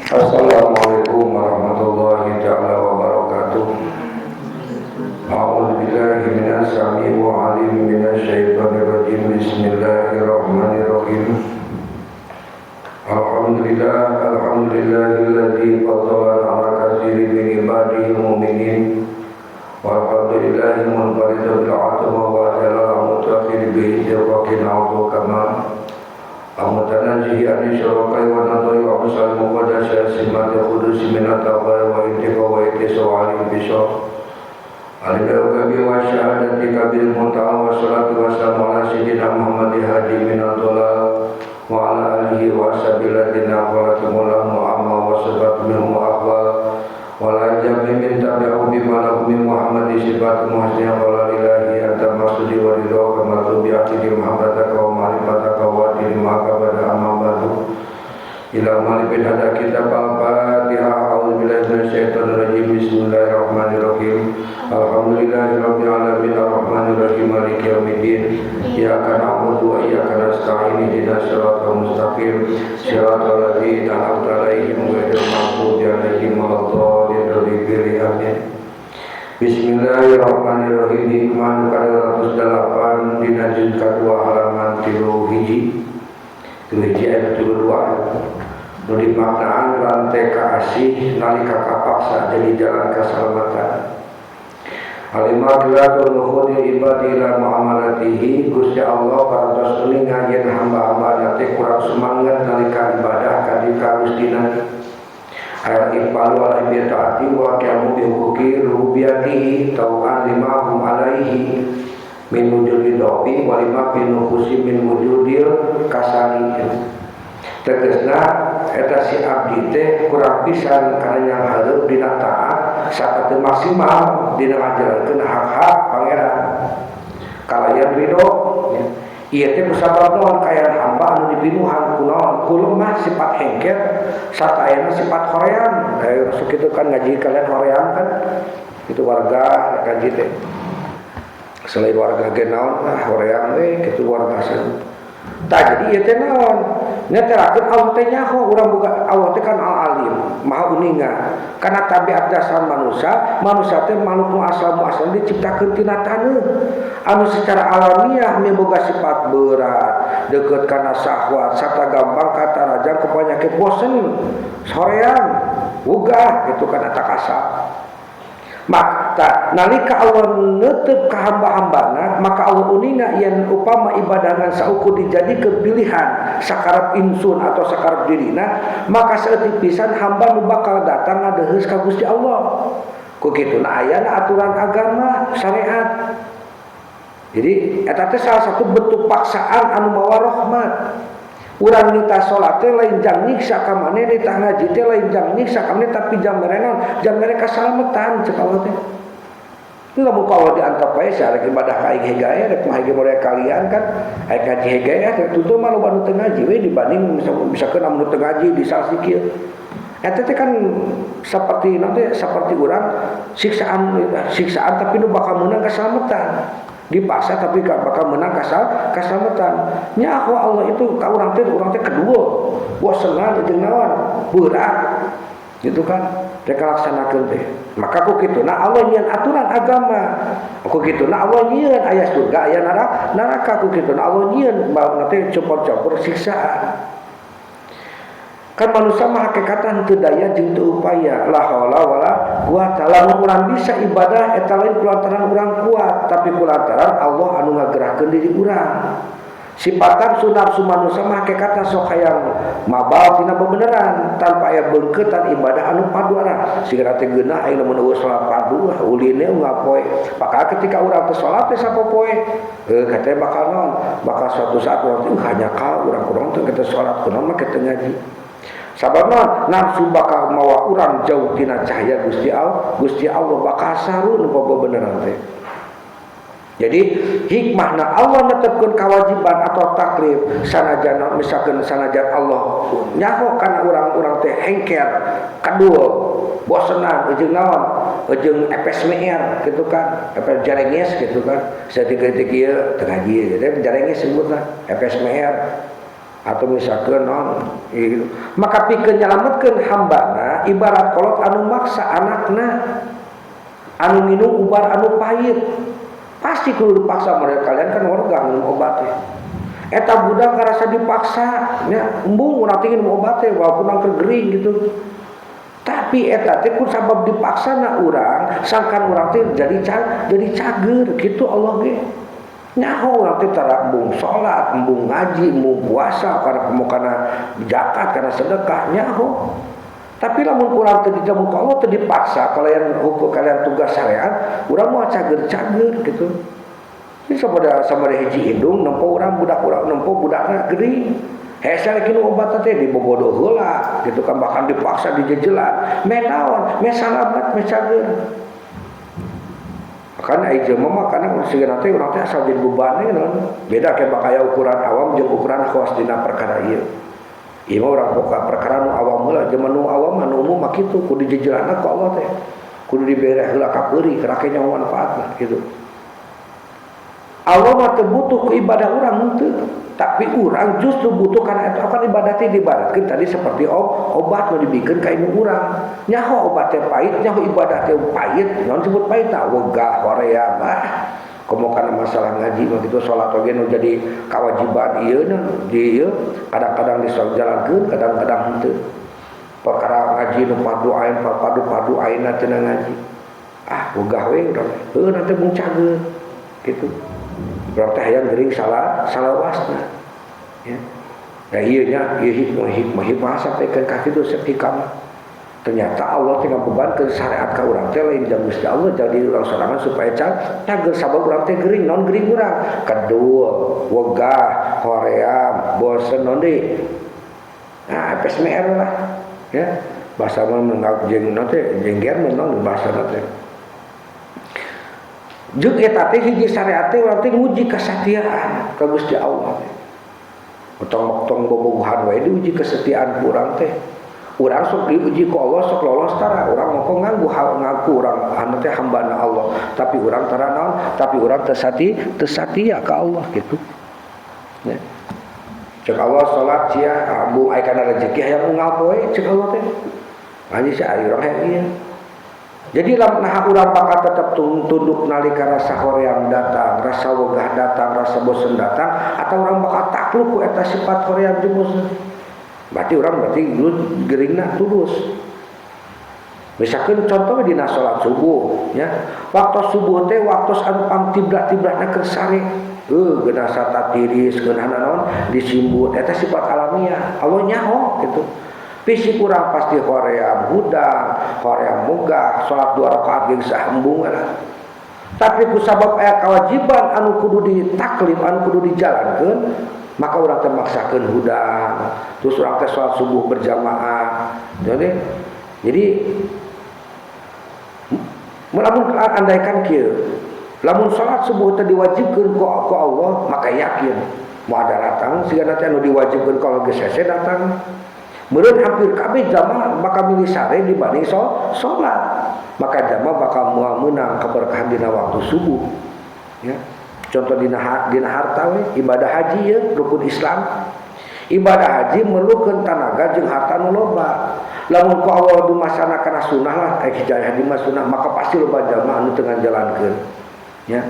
Assalamualaikum warahmatullahi taala wabarakatuh. A'udzu billahi minas samii'il 'aliim minasyaitonir rajim. Bismillahirrahmanirrahim. Alhamdulillah, alhamdulillahilladzi faddala 'ala katsirin min ibadihi mu'minin. Walhamdulillahil munfarid bil 'atma wa jalal mutakhir bi istiqaqin 'autu kama amutanajihi an syurakai wa nadai wa musal muqaddasa simat qudus min at-taqwa wa intiqa wa ittisal bisha alil wa syahadati kabil muntaha wa salatu wa salam ala sayyidina Muhammad hadi min ad-dhalal wa ala alihi wa sahbihi qalatumullah mu'amma wa sabat minhum ahwal wa la jami min tabi'u bima lahu min Muhammad sifatu muhsina qala lillahi anta masudi wa ridha kama tubi'ati muhammadaka wa ma'rifataka wa maka pada amma ba'du ila malibin hada kitab al-Fatihah. A'udzu billahi minasyaitonir rajim. Bismillahirrahmanirrahim. Alhamdulillahirabbil alamin arrahmanir rahim maliki yaumiddin. Iyyaka na'budu wa iyyaka nasta'in ihdinas siratal mustaqim siratal ladzina an'amta 'alaihim ghairil maghdubi 'alaihim waladdallin. Amin. Bismillahirrahmanirrahim. Hikmah 208 dina juz kadua halaman 3 hiji. 3 hiji ayat 32. Nu dimaknaan rantai kaasih nalika kapaksa jadi jalan keselamatan. Alimaqilatul nukhudil ibadi ila muamalatihi. Gusti Allah parantos uninga yen hamba-hamba teh kurang semangat nalika ibadah ka Gustina. Ayat iqbalu ala taati wa qiyamu bi huquqi rububiyyatihi tau'an lima hum alaihi min wujudi dobi wa lima fi nufusi min wujudil kasali. Tegasna eta si abdi teh kurang pisan kana yang hareup dina taat saat teu maksimal dina ngajalankeun hak-hak pangeran kalayan ridho. Ieu teh kusabab naon kaayaan hamba anu dipinuhan ku naon ku lemah sifat hengker sarta ayana sifat hoream. Masuk itu kan ngaji kalian hoream kan itu warga ngaji teh selain warga ge naon lah hoream we kitu warga saja. Tah jadi ieu teh naon nyaterakeun Allah teh nyaho urang boga Allah teh kan al-alim maha uninga karena tabiat dasar manusia, manusia teh makhluk nu asal muasal diciptakeun tina taneuh anu secara alamiah miboga sifat berat deukeut kana syahwat sarta gampang katarajang ku penyakit bosen sorean wugah gitu kan eta kasar. Maka nalika Allah neuteub ka hamba-hambana maka Allah uninga yen upama ibadah ngan saukur dijadikeun pilihan sakarep insun atau sakarep dirina maka saeutik pisan hamba nu bakal datang ngadeheus ka Gusti Allah. Ku kituna ayana aturan agama syariat. Jadi eta teh salah satu bentuk paksaan anu mawa rahmat. Urang nita salat teh lain jang nyiksa ka maneh, nita ngaji teh lain jang nyiksa ka maneh, tapi jang mere naon? Jang mere kasalamatan cek Allah teh. Itu lamun ku Allah diantep bae sareng ibadah ka aing hegae rek mah hege mere kalian kan aing ngaji hegae teh tutur mah loba nu teu ngaji we dibanding misalkeun amun nu teu ngaji disalsi kieu. Eta teh kan seperti nanti seperti urang siksaan siksaan tapi nu bakal meunang kasalamatan. Dipaksa tapi bakal menang kasalamatan. Nya Allah itu ka urang teh kedua bosenan jeung naon berat gitu kan rek laksanakeun teh. Maka ku kituna Allah nyieun aturan agama, ku kituna Allah nyieun aya surga aya neraka, ku kituna Allah nyieun nanti campur-campur siksaan. Kan manusia mah hakikatan teu daya jeung teu upaya la haula wala quwata. Lamun urang bisa ibadah eta lain kulantaran urang kuat tapi kulantaran Allah anu ngagerakkeun diri urang. Sifat nafsu nafsu manusia mah hakikatna sok hayang mabal tina bebeneran tanpa aya beungkeutan ibadah anu padu arah sigana teh geunah aing lamun eueuh salat padu uline ngapoe. Maka ketika urang teh salat teh sapopoe katanya bakal naon bakal suatu saat urang teh hanya ka urang kurang teh kita salat kunaon mah kita ngaji. Sabab naon nafsu bakal mawa urang jauh tina cahaya Gusti Allah, Gusti Allah bakal sarun bebeneran teh. Jadi hikmahna Allah netepkeun kewajiban atau taklif sanajan misalkan sanajan Allah nyaho kana urang-urang teh hengker kadul bosenan jeung naon jeung FSMR gitu kan FS jarenges gitu kan saeutik-eutik ieu teu ngaji teh jarenges sebutna FSMR Atau misalkan non gitu. Maka pikeun nyalametkeun hambana ibarat kolot anu maksa anakna anu minum ubar anu pahit. Pasti kudu dipaksa, mereka kalian kan warga minum obat teh. Eta budak ngarasa dipaksa nya, embung urang teh minum obat teh walaupun urang gering gitu. Tapi eta teh ku sabab dipaksana urang, sangkan urang teh jadi cager gitu. Allah ge nyaho urang teh tara embung salat, embung ngaji, embung puasa karena mau kana zakat, karena sedekah nyaho. Tapi lamun urang teh dijamu ku Allah, teh dipaksa kalian hukum, kalian tugas syariat, urang mau cager-cager gitu. Ini sama hiji indung nempo urang budak, urang nempo budakna gering. Hese lagi nu obat teh dibobodo heula gitu kan, bahkan dipaksa dijejelan. Meh naon? Meh salamet, meh cager. Kan ai jelema mah kadang sigana teh urang teh asal jadi beban naon. Beda kayak bakaya ukuran awam jeung ukuran khos dina perkara ieu. Ieu mah urang boga perkara nu awam heula, jelema nu awam anu umum mah kitu kudu dijejelanna ku Allah teh. Kudu dibere heula ka peurih, kerake nyaho manfaatna gitu. Allah mah teu butuh ku ibadah urang henteu. Tapi urang justru butuh karena itu akan ibadah teh diibaratkeun tadi seperti obat nu dibikeun ka indung urang. Nyaho obat teh pahit, nyaho ibadah teh pahit, naon disebut pahit tah wegah hoream ah. Komo kana masalah ngaji mah kitu, salat oge nu jadi kewajiban ieu na di ieu kadang-kadang dijalankeun, kadang-kadang henteu. Perkara ngaji nu fardu ain, fardu fardu ain teu ngaji. Ah, wegah we urang. Heuh nanti mung cager gitu. Urang teh hayang gering salah salawasna. Ya. Nah ieu nya ieu hikmah hikmah hikmah sampaikan ka kitu sep hikam. Ternyata Allah teh ngabebankeun syariat ka urang teh lain jang Gusti Allah jadi urang sorangan supaya cager sabab urang teh gering. Naon gering urang? Kedul, wegah, hoream, bosen, naon deui. Nah, PSMR lah. Ya. Bahasa mah jeung naon teh jengger naon bahasa teh. Jeung eta teh hiji syariat teh urang teh nguji kesetiaan ka Gusti Allah teh. Tong-tong bobogohan wae diuji kesetiaan ku urang teh. Urang sok diuji ku Allah sok lolos tara, urang mah nganggu ngaku urang anu teh hambana Allah, tapi urang tara naon, tapi urang teu satia ka Allah gitu. Ya. Cek Allah salat sia embung aya kana rezeki hayang unggal poe cek Allah teh. Anjing sia urang hayang ieu. Jadi nah urang bakal tetap tunduk nalika rasa hoream datang, rasa wegah datang, rasa bosen datang, atau urang bakal takluk ku eta sifat hoream jeung bosen. Berarti urang berarti geringna tulus. Misalkan contohnya dina salat subuh, ya. Waktu subuh teh waktu anu pangtiblah-tiblahna keur sare. Geunah satatiris, geunah naon disimbut eta sifat alamiah. Allah nyaho gitu. Fisik urang pasti hoream hudang, hoream mugah, salat 2 rakaat jeung sah embung lah. Tapi ku sabab aya kewajiban anu kudu ditaklif, anu kudu dijalankeun, maka urang teh maksakeun hudang. Terus urang teh salat subuh berjamaah. Jadi lamun andaikan kieu, lamun salat subuh teh diwajibkeun ku Allah, maka yakin mau ada datang siga nanti anu diwajibkeun kalau geus hese datang. Meureun hampir kabeh jamaah bakal milih sare dibanding salat. Maka jamaah bakal moal meunang keberkahan dina waktu subuh. Ya. Contoh dina harta we, ibadah haji ya, rukun Islam. Ibadah haji memerlukeun tanaga jeung harta nu loba. Lamun ku Allah dumasana kana sunah lah, hijrah haji mah sunah, maka pasti loba jamaah anu teu ngajalankeun. Ya.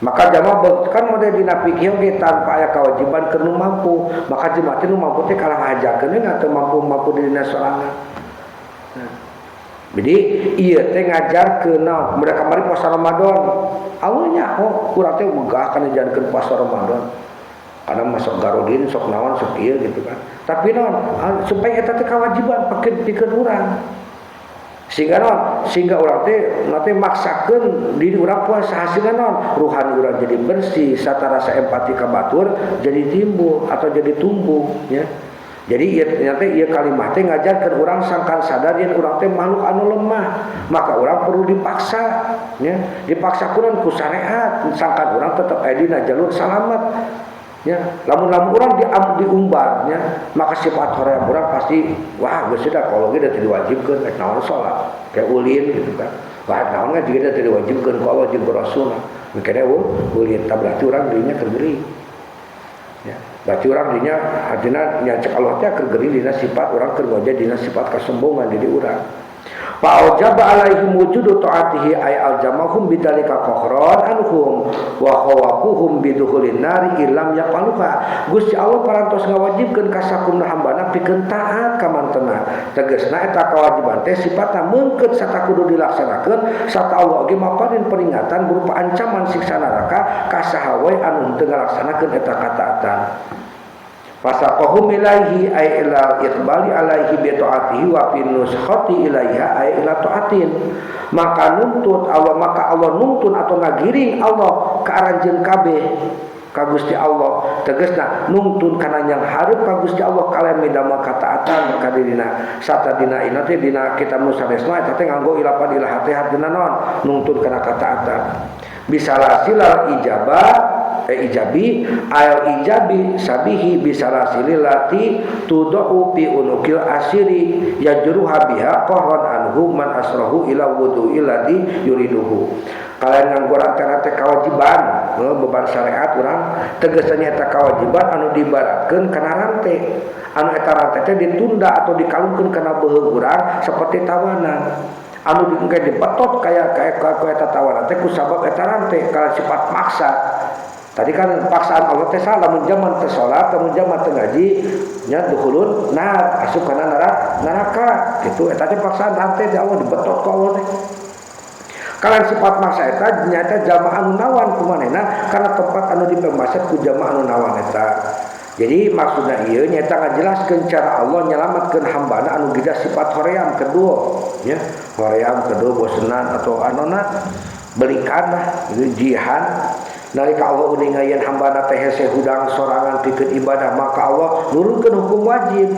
Maka jamaah kan model dina fikih oge tanpa aya kewajiban keur nu mampu, maka jemaah teh nu mampu teh kalah ngajakeun we teu mampu-mampu di dina sorangan. Nah. Jadi ieu teh ngajarkeun naon? Mereka kamari puasa Ramadan. Allah nyaho urang teh wegah kana jalankeun puasa Ramadan. Karena masuk garodin sok naon sok ieu gitu kan. Tapi naon supaya eta teh kewajiban pikeun pikeun urang. Sehingga naon? Sehingga urang teh nanti maksakeun diri urang puasa, hasilna naon? Ruhani urang jadi bersih, serta rasa empati ka batur jadi timbul atau jadi tumbuh ya. Jadi ieu ternyata ieu kalimat teh ngajarkeun urang sangkan sadar yen urang teh makhluk anu lemah, maka urang perlu dipaksa ya, dipaksa kunaon ku syariat sangkan urang tetep aya dina jalur salamat. Ya, lamun-lamun urang diumbar nya, maka sifat hoream urang pasti wah geus da kalau ge da teu diwajibkeun rek naon salat, kayak ulin gitu kan. Wah naon ge jiga teu diwajibkeun ku Allah jeung ku Rasul. Makanya ulin tah berarti urang dirinya keur gering. Ya. Berarti urang dinya artina nya cek Allah teh keur gering dina sifat urang keur ngojeh dina sifat kasombongan diri urang. Fa aujaba alaihim wujudu ta'atihi ay aljamahum bidzalika qahran anhum wa khawafuhum bidukhulin nari illam yafaluha. Gusti Allah parantos ngawajibkeun ka sakumna hambana pikeun taat ka mantena. Tegasna eta kawajiban teh sifatna meungkeut sarta kudu dilaksanakeun sarta Allah oge maparin peringatan berupa ancaman siksa neraka ka saha wae anu teu ngalaksanakeun eta kataatan. Fasaqahum ilaihi ay ila iqbali alaihi bi ta'atihi wa fi nuskhati ilaiha ay ila ta'atin. Maka nuntut Allah, maka Allah nuntun atau ngagiring Allah ka aranjeun kabeh ka Gusti Allah. Tegasna nuntun kana yang hareup ka Gusti Allah kalayan midamel kataatan ka dirina. Sarta dina ina teh dina kitab nu sanesna eta teh nganggo ilapan ilah teh hartina naon? Nuntun kana kataatan. Bisalasilal ijabah ijabi al ijabi sabihi bisalasililati tudau fi unukil asiri yajruha biha qahran anhu man asrahu ila wudu iladi yuriduhu. Kalian nganggo rante-rante kewajiban beban syariat urang tegasnya eta kewajiban anu dibaratkeun kana rante anu eta rante teh ditunda atau dikalungkeun kana beuheung urang seperti tawanan anu diengke dibetot kaya kaya eta tawanan teh ku sabab eta rante kana sifat maksa. Tadi kan paksaan Allah teh salah lamun zaman teh salat, lamun zaman teh ngaji nya dukhulun nar, asup kana neraka gitu. Eta teh paksaan rantai di Allah dibetot ku Allah teh. Kalayan sifat maksa eta nyata jamaah anu nawan kumanehna kana tempat anu dipemaset ku jamaah anu nawan eta. Jadi maksudna ieu nyata ngajelaskeun cara Allah nyelamatkeun hambana anu gida sifat hoream kedua nya, hoream kedua bosenan atau anona belikan lah gitu jihan. Nalika Allah uninga yen hambana teh hese hudang sorangan pikeun ibadah maka Allah nurunkeun hukum wajib.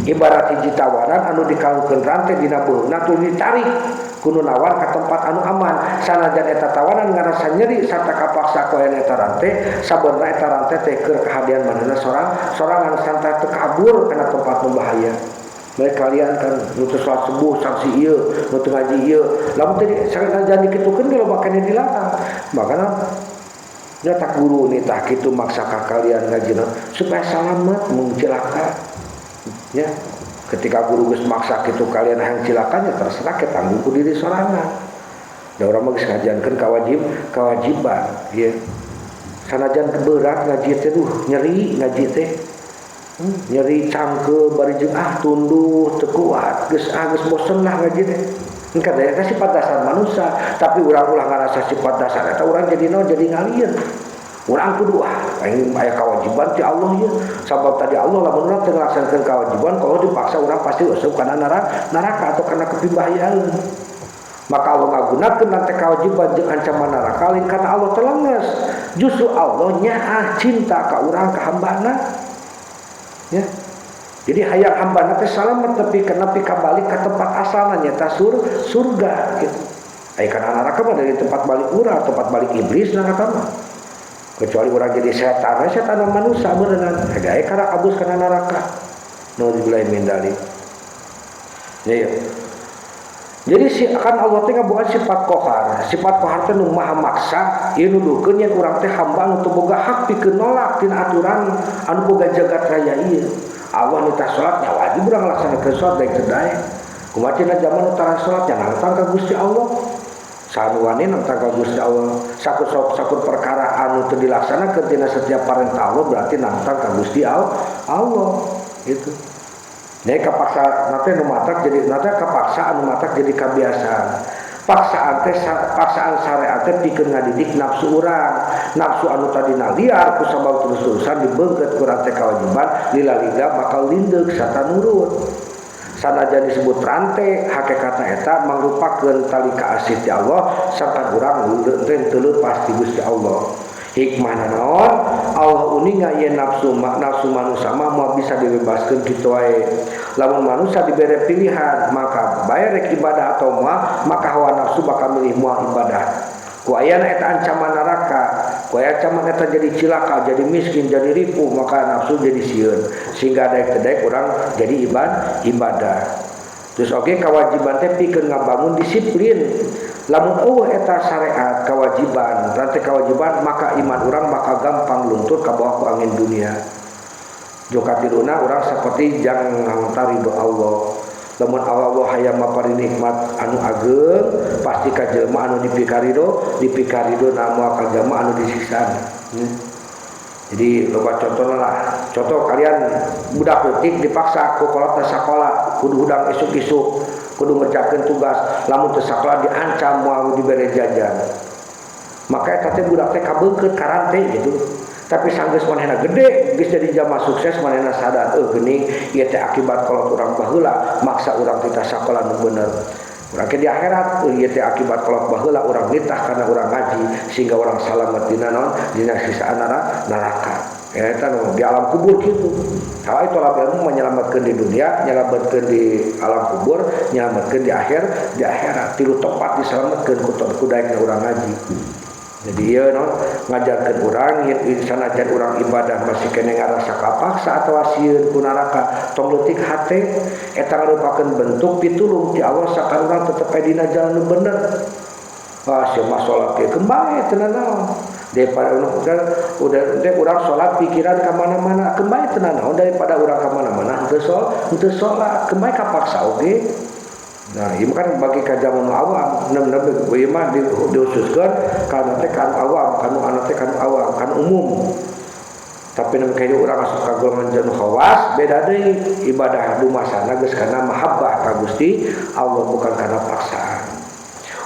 Ibarat hiji tawanan anu dikalungkeun rantai dina beuheungna tuluy ditarik ku nu nawan ka tempat anu aman. Sanajan eta tawanan ngarasa nyeri sarta kapaksa ku aya eta rantai, sabenerna eta rantai teh keur kahadean manehna sorangan sarta teu kabur kana tempat nu bahaya. Mereka kalian kan nu teu salat subuh saksi ieu, nu teu ngaji ieu. Lamun teh sanajan dikitukeun ge loba keneh dilarang. Makana nya tak guru ni tak kitu maksa ka kalian ngaji supaya salamet mun cilaka. Ya, ketika guru geus maksa kitu kalian hayang cilaka nya terserah ke tanggung ku diri sorangan. Da urang mah geus ngajankeun kewajiban, ya. Sanajan berat ngaji teh duh nyeri ngaji teh. Nyeri cangkeul bari jeung tunduh teu kuat geus geus bosen lah ngaji teh. Engka da eta sifat dasar manusia, tapi urang ulah ngarasa sifat dasar eta urang jadi naon jadi ngalir. Urang kudu aing aya kewajiban ti Allah ieu. Sabab tadi Allah lamun urang teu ngalaksanakeun kewajiban kalau dipaksa urang pasti asup kana neraka atau kana kepibahayaan. Maka Allah ngagunakeun nanti kewajiban jeung ancaman neraka lain kana Allah telenges. Justru Allah nyaah cinta ka urang ka hambana. Ya. Jadi hayang hambana teh salamet tapi kana pika balik ka tempat asalna nyaeta surga gitu. Ai kana neraka mah dari tempat balik urang, tempat balik iblis neraka mah. Kecuali urang jadi setan, setan manusia beuneunan. Gae kana abus kana neraka. Nauzubillahi min dzalik. Ya, ya. Jadi si kan Allah teh ngabogaan sifat kohar. Sifat kohar teh nu maha maksa, ieu nuduhkeun yen urang teh hamba anu teu boga hak pikeun nolak tina aturan anu boga jagat raya ieu. Allah nitah salat nya wajib urang laksanakeun salat daek teu daek. Kumaha cenah zaman nu tara salat nya nantang ka Gusti Allah. Sanuane nantang ka Gusti Allah. Sakur perkara anu teu dilaksanakeun tina setiap parentah Allah berarti nantang ka Gusti Allah gitu. Nya kapaksa nate nu matak jadi nate kapaksa anu matak jadi kabiasaan. Paksaan teh paksaan syariat teh pikeun ngadidik nafsu urang. Nafsu anu tadina liar ku sabab terus-terusan dibeungkeut ku rantai kewajiban lila-liga bakal lindeuk sarta nurut. Sanajan disebut rantai hakikatna eta mangrupakeun tali kaasih ti Allah sarta urang teu leupas ti Gusti Allah. Hikmahna naon? Allah uninga yen nafsu manusia mah moal bisa dibebaskeun kitu wae. Lamun manusia dibere pilihan maka bae rek ibadah atau moal, maka hawa nafsu bakal milih moal ibadah. Ku ayana eta ancaman neraka, ku aya ancaman eta jadi cilaka, jadi miskin, jadi ripuh, maka nafsu jadi sieun. Sehingga daek teu daek urang jadi ibadah. Terus oge kewajiban teh pikeun ngabangun disiplin. Lamun eueuh eta syariat kewajiban, rantai kewajiban maka iman urang bakal gampang luntur ka bawah ku angin dunia. Jokatiluna urang saperti jang ngahontar ridho Allah. Lamun Allah hayang mapari nikmat anu ageung pasti ka jelema anu dipikarido, dipikarido na moal ka jelema anu disiksa. Jadi loba contohna lah. Contoh kalian budak leutik dipaksa ku kolotna sakola, kudu hudang isuk-isuk, kudu ngerjakeun tugas, lamun teu sakola diancam moal dibere jajan. Maka eta teh budak teh kabeungkeut karante gitu. Tapi sanggeus manehna gede, geus jadi jalma sukses manehna sadar, geuning ieu teh akibat kolot urang baheula maksa urang tita sakola nu bener. Urang ke di akhirat ieu teh akibat kolot baheula urang nitah karena urang ngaji sehingga urang salamet dina naon dina siksaan neraka. Eta nu di alam kubur kitu. Kalau itu tolak ilmu menyelamatkan di dunia, menyelamatkan di alam kubur, menyelamatkan di akhir, di akhirat. Tilu tempat diselamatkan ku daekna urang ngaji. Jadi ieu non ngajarkeun urang yen sanajan urang ibadah masih keneh ngarasa kapaksa atawa sieun ku neraka tong leutik hate eta ngarupakeun bentuk pitulung ti Allah sakan urang tetep aya dina jalan nu bener. Ah sia mah salat ge kembali teu nanaon. Daripada udah teh urang salat pikiran ka mana-mana kembali teu nanaon daripada urang ka mana-mana henteu salat kembali kapaksa oge. Nah, ieu kan bagi ka jaman awam, nem-nem ieu mah dihususkeun kana teh kan awam, kanu anu teh kan awam, kan umum. Tapi nem kayak urang asup ka golongan janu khawas, beda deui ibadah dumasana geus kana mahabbah ka Gusti Allah bukan karena paksaan.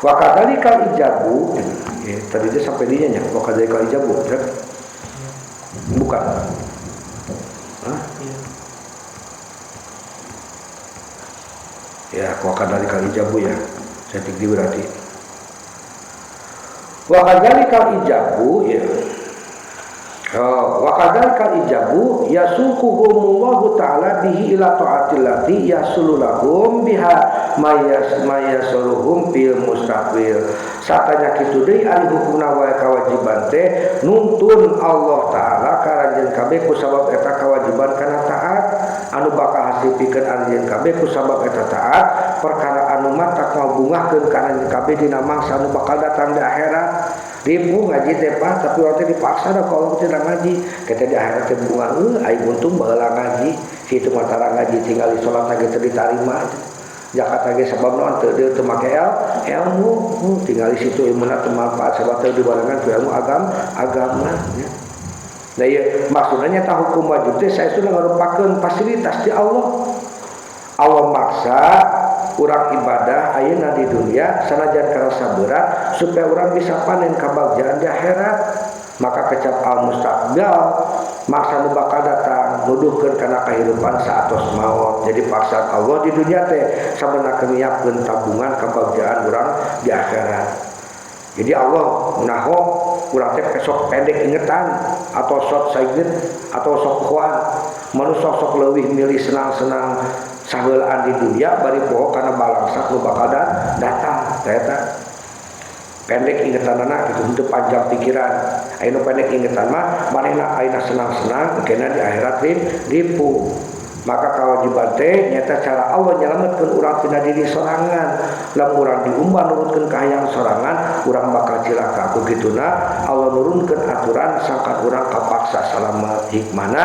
Wa kadzalikal ijabu, ya, tadi dia sampai dinya nya, wa kadzalikal ijabu, ya? Bukan. Hah? Ya, wa kadzalikal ijabu ya. Saya tik di berarti. Wa kadzalikal ijabu ya. Oh, wa kadzalikal ijabu yasuquhumullahu ta'ala bihi ila ta'atillati yasulu lahum biha mayasuluhum fil mustaqbil. Satanya kitu deui ari hukumna wae kawajiban teh nuntun Allah ta'ala ka ranjeun kabeh ku sabab eta kawajiban kana taat anu bakal hasil pikeun anjeun kabeh ku sabab eta taat perkara anu matak ngabungahkeun ka anjeun kabeh dina mangsa anu bakal datang di akhirat. Ribu ngaji teh Pak, tapi urang teh dipaksa da kalau tidak ngaji. Kita di akhirat teh bunga aing untung baheula ngaji, situ mah tara ngaji tinggal di salat ge teu ditarima. Zakat ge sabab naon teu deui teu make ilmu, tinggal di situ ilmuna teu manfaat sabab teu dibarengan ku ilmu agama nya. Nah ieu maksudna nya hukum wajib teh saestuna ngarupakeun fasilitas ti Allah. Allah maksa urang ibadah ayeuna di dunia sanajan karasa berat supaya urang bisa panen kabagjaan di akhirat. Maka kecap al mustaqbal masa nu bakal datang nuduhkeun kana kahirupan saatos maot. Jadi paksaan Allah di dunia teh sabenerna nyiapkeun tabungan kabagjaan urang di akhirat. Jadi Allah naho urang teh sok pendek ingetan atau sok saigit atau sok kuat manusia sok leuwih milih senang-senang saheulaan di dunia bari poho kana balangsak nu bakal datang. Eta pendek ingetanana kitu henteu panjang pikiran. Aya nu pendek ingetan mah manehna ayeuna senang-senang kena di akhirat ripu. Maka kewajiban teh nyata cara Allah nyelametkeun urang tina diri sorangan. Lamun urang diumban nurutkeun kahayang sorangan, urang bakal cilaka. Ku kituna Allah nurunkeun aturan sangkan urang kapaksa salamet. Hikmahna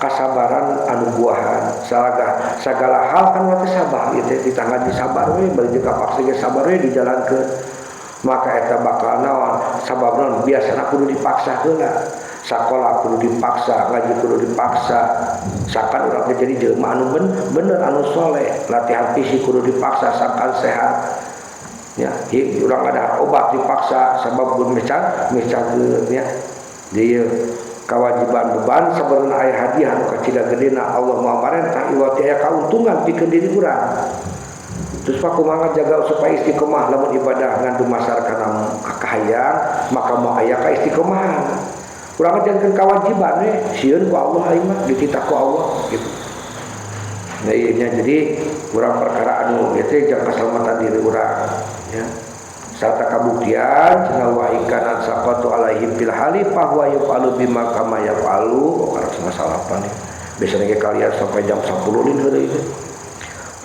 kasabaran anu buahan. Salaga sagala hal kan teh sabar ieu teh ditanggaji sabar we bari jeung kapaksa ge sabar we dijalankeun. Maka eta bakal naon sabab naon biasana kudu dipaksa heula. Sakola kudu dipaksa, ngaji kudu dipaksa. Sangkan urang teh jadi jelema anu bener anu soleh. Latihan fisik kudu dipaksa sangkan sehat. Ya, urang ada obat dipaksa sabab gun mecang nya. Di kewajiban beban sabenerna aya hadiah anu kacida gedena Allah Maha Marentah ieu teh aya kauntungan pikeun diri urang. Terus pak kumaha jaga supaya istiqomah lamun ibadah ngan dumasar kana kahayang maka moal aya ka istiqomahan. Urang ngajadikeun kewajiban we sieun ku Allah aing mah dititah ku Allah gitu. Nah ieu nya jadi urang perkara anu ieu teh jang kasalamatan diri urang ya. Sarta kabuktian cenah wa ikana saqatu alaihim fil hali fa huwa yafalu bima kama yafalu. Oh karek masalah apa nih. Biasanya ge kalian sampai jam 10 lin heureuy ieu.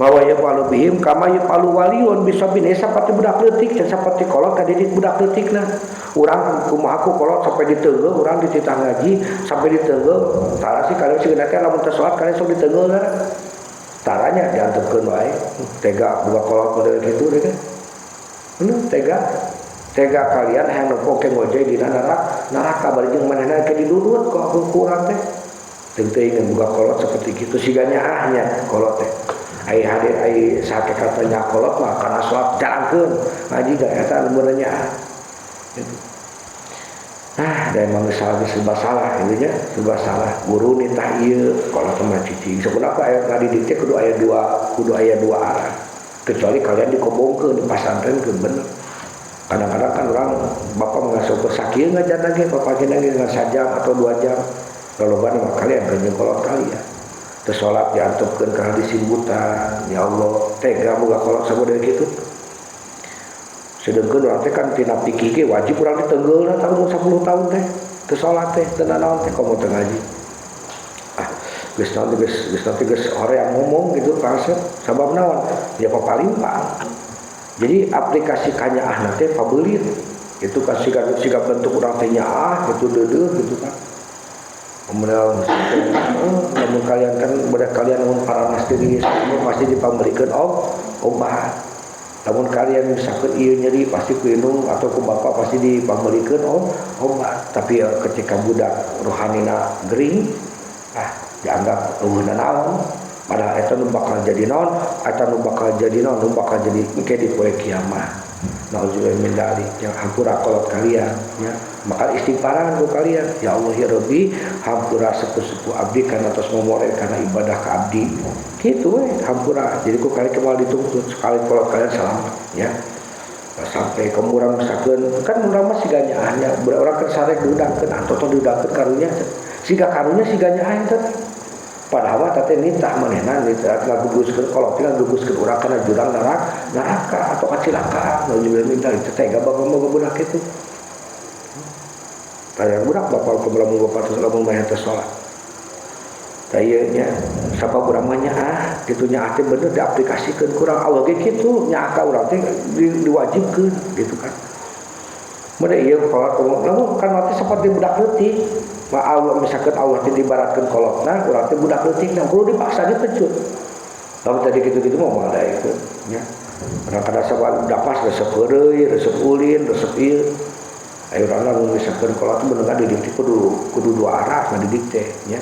Bahwa yafalu bihim kama yafalu waliun bisabin saperti budak leutik dan saperti kolot kadidik budak leutikna. Urang kumaha ku kolot sampai diteunggeuh, urang dititah ngaji sampai diteunggeuh. Tara sih kalian sih teh lamun teu salat kalian sok diteunggeuh tara. Taranya diantepkeun wae. Tega buka kolot model kitu deh kan. Tega. Tega kalian hayang nempo ke ngojay dina neraka bari jeung manehna ke didudut kok ku urang teh. Teu teuing buka kolot seperti kitu siga nyaahnya kolot teh. Ai hadir ai sakekatna nya kolot mah kana salat jalankeun ngaji da eta nu bener nyaah. Gitu. Ah, da emang salah serba salah gitu nya, serba salah. Guru nitah ieu kolot mah cicing. Sakunaha aya ngadidik teh kudu aya dua arah. Kecuali kalian dikobongkeun di pasantren ke bener. Kadang-kadang kan orang bapak mengasuh sakieu ngajar lagi, bapak kena ngan sajam atau 2 jam. Loloban mah kalian kanjeng kolot kalian. Teu salat diantepkeun kana disimbutan. Ya Allah, tega boga kolot sabodeh kitu. Sedengkeun urang teh kan tina pikir ge wajib urang ditenggeuleuna tahun 10 tahun teh. Teu salat teh, teu nanaon teh komo teu ngaji. Ah, geus naon geus nanti geus hoream ngomong gitu Kang Asep, sabab naon? Ya papalimpang. Jadi aplikasi kanyaahna teh pabeulit. Itu kan siga bentuk urang teh nyaah gitu deudeuh gitu kan. Kemudian lamun kalian kan budak kalian mun paranas diri pasti dipamrikeun obat. Lamun kalian misalkan ieu nyeri pasti ku indung atau ku bapak pasti dipamrikeun obat. Tapi ya, ketika budak rohanina gering dianggap eueuh naon, padahal eta nu bakal jadi naon, eta nu bakal jadi naon, nu bakal jadi engke di poe kiamat. Nauzubillah min dzalik. Yang hampura kolot kalian ya. Maka istighfaran ku kalian, ya Allah ya Rabbi, hampura sepuh-sepuh abdi kana tos momore kana ibadah ka abdi. Kitu we hampura. Jadi ku kalian kembali dituntut sekali kolot kalian selamat ya. Sampai ke murang misalkan kan murang mah siga nyaahnya, urang kan sarek diudangkeun atau tong diudangkeun karunya. Siga karunya siga nyaah teh. Padahal mah teh nitah manehna nitah ngaguguskeun kolot teh ngaguguskeun urang kana jurang neraka atau kacilakaan. Nauzubillah min dzalik. Teh tega bapak mah budak kitu. Taya budak bapak kumaha bapak teh lamun mah teh salat. Tah ieu nya sabab urang mah nyaah kitu nyaah teh bener diaplikasikeun kurang Allah ge kitu nyaah ka urang teh diwajibkeun gitu kan. Mun ieu kolot lamun kan mati seperti budak leutik. Ma Allah misalkan Allah teh dibaratkeun kolotna urang teh budak leutik nah kudu dipaksa dipecut. Lamun tadi kitu-kitu mah moal daekeun nya. Kadang-kadang sabab budak pas resep heureuy, resep ulin, resep ieu. Ayo urang lamun misalkan kolot teh bener ngadidik teh kudu dua arah ngadidik teh nya.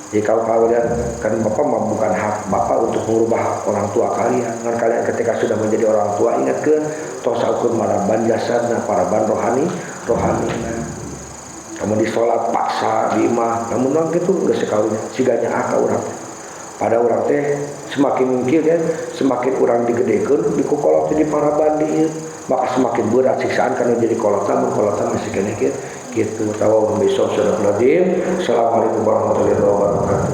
Jadi kalau kalian kan bapak mah bukan hak bapak untuk merubah orang tua kalian. Kan kalian ketika sudah menjadi orang tua ingat ke tos saukur maraban jasadna paraban rohani rohani. Kamu di sholat paksa di imah, namun orang gitu geus sekarunya siga nyaah ka urang. Pada urang teh semakin mungkin kan semakin urang digedekeun dikukolot di paraban di maka semakin berat siksaan karena jadi kolotna mun kolotna masih keneh gitu. Tawau besok sudah. Assalamualaikum warahmatullahi wabarakatuh.